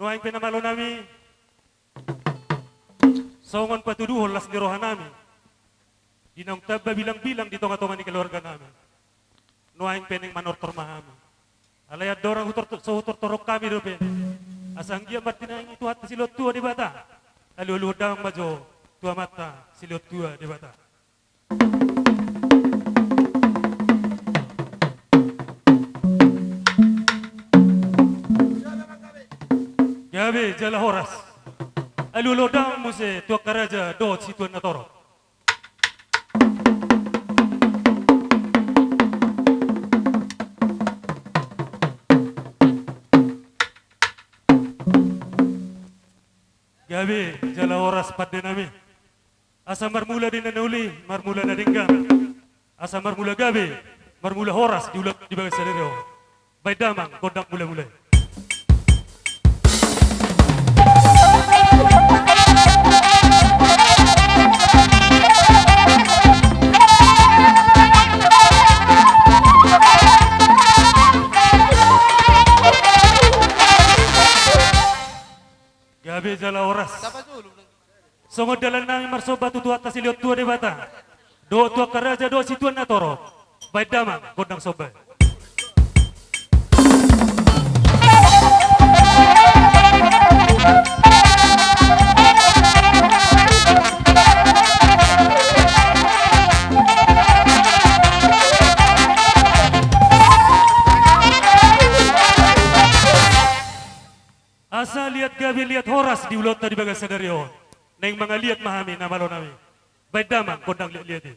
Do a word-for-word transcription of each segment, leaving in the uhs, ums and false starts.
Nuaeng pe na malo nami, songon patuduhon las ni roha nami, di naung tamba bilang-bilang di tonga-tonga ni keluarga nami, nuaeng pe naeng manortor ma hami. Alai andorang hutor-, so hutortorhon hami dope, asa anggiat martinangi Tuhanta Silehon Tua Debata, alualuhon damang ma jo tu Amanta Silehon Tua Debata. Gabe jala horas. Alualuhon damang muse tu angka raja dohot situan na torop. Gabe jala horas pande nami. Asa marmula di na uli, marmula na denggan. Asa marmula gabe, marmula horas di ulaon di bagas sadari on. Baen damang gondang mula-mula i. Gabe jala horas. Songon dalan nami marsomba tu Tuhanta Silehon Tua Debata, dohot tu angka raja dohot situan na torop, baen damang gondang somba. Asa liat gabe liat horas di ulaonta di bagas sadari on. Naeng mangaliat ma hami na malo nami. Baen damang gondang liat-liat i.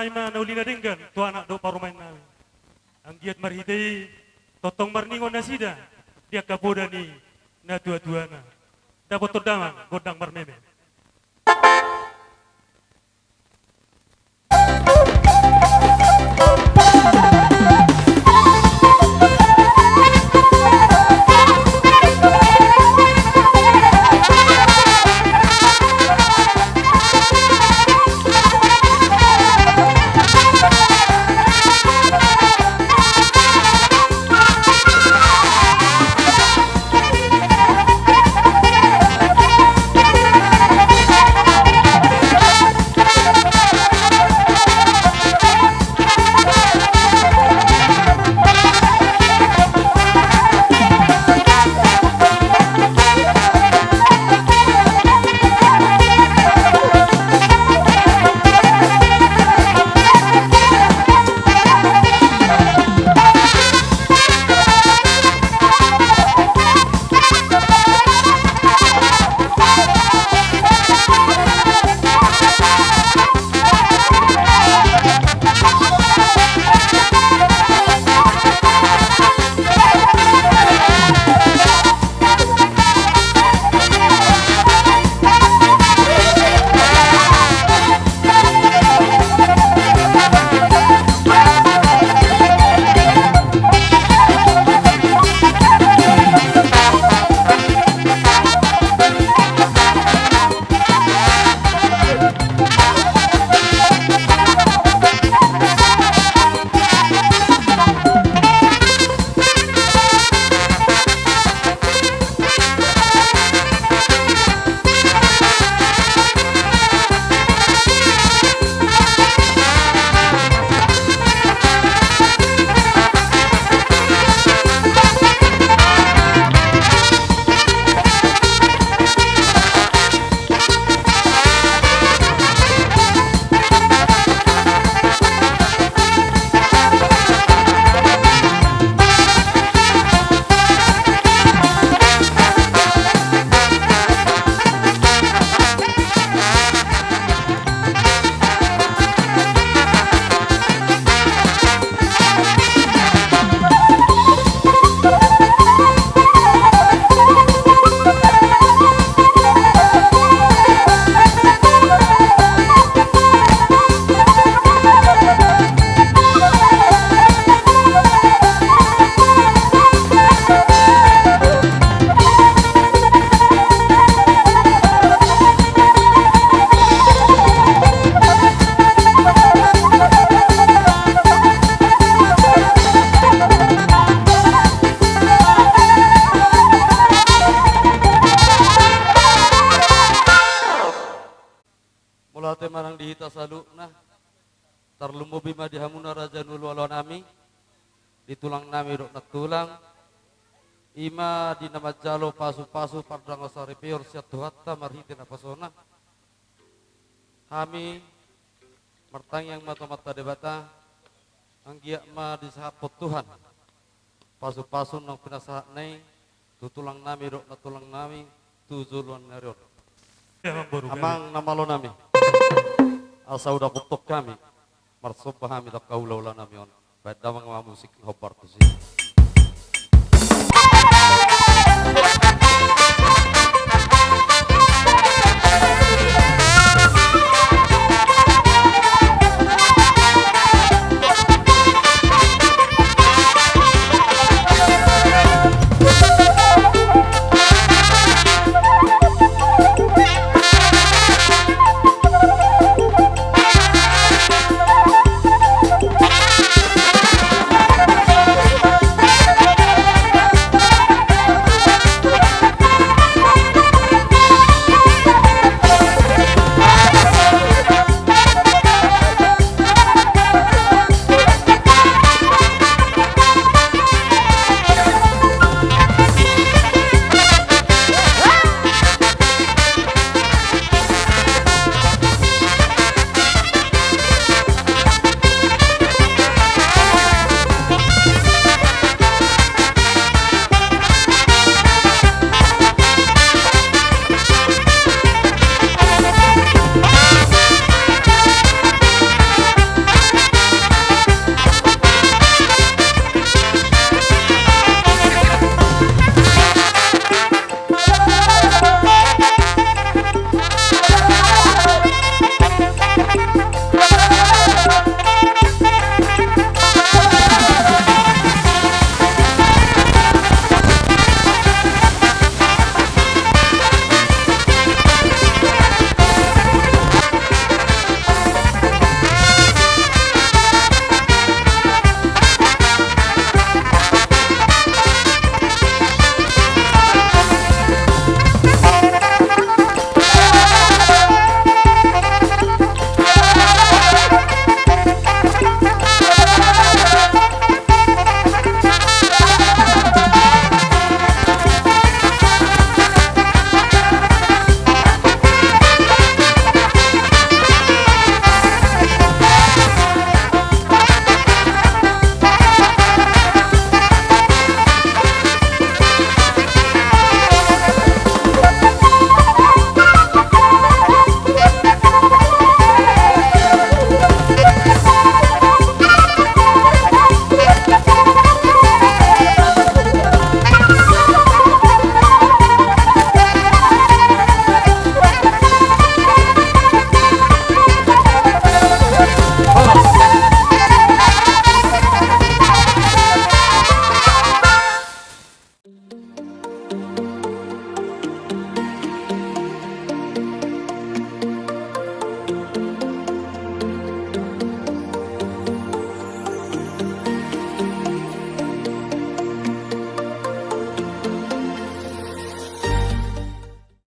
ma na uli na denggan tu anak dohot parumaen nami. Anggiat marhite i tongtong marningot nasida di angka poda ni natuatuana. Dapothon damang gondang marmeme. Mauliate ma nang di hita saluhutna. Tarlumobi ma di hamuna raja ni ulaon nami, di tulang nami dohot nantulang. I ma di na manjalo pasupasu pardongan saripeon sian Tuhanta marhite napasona. Hami martangiang ma tu Amanta Debata, anggiat ma disahaphon Tuhan pasupasu naung pinasahatna i tu tulang nami dohot nantulang nami tu joloan ni ari on. Amang na malo nami, asa uda kuntong hami, marsomba hami tu angka hulahula nami on. Baen damang ma musik na hombar tusi.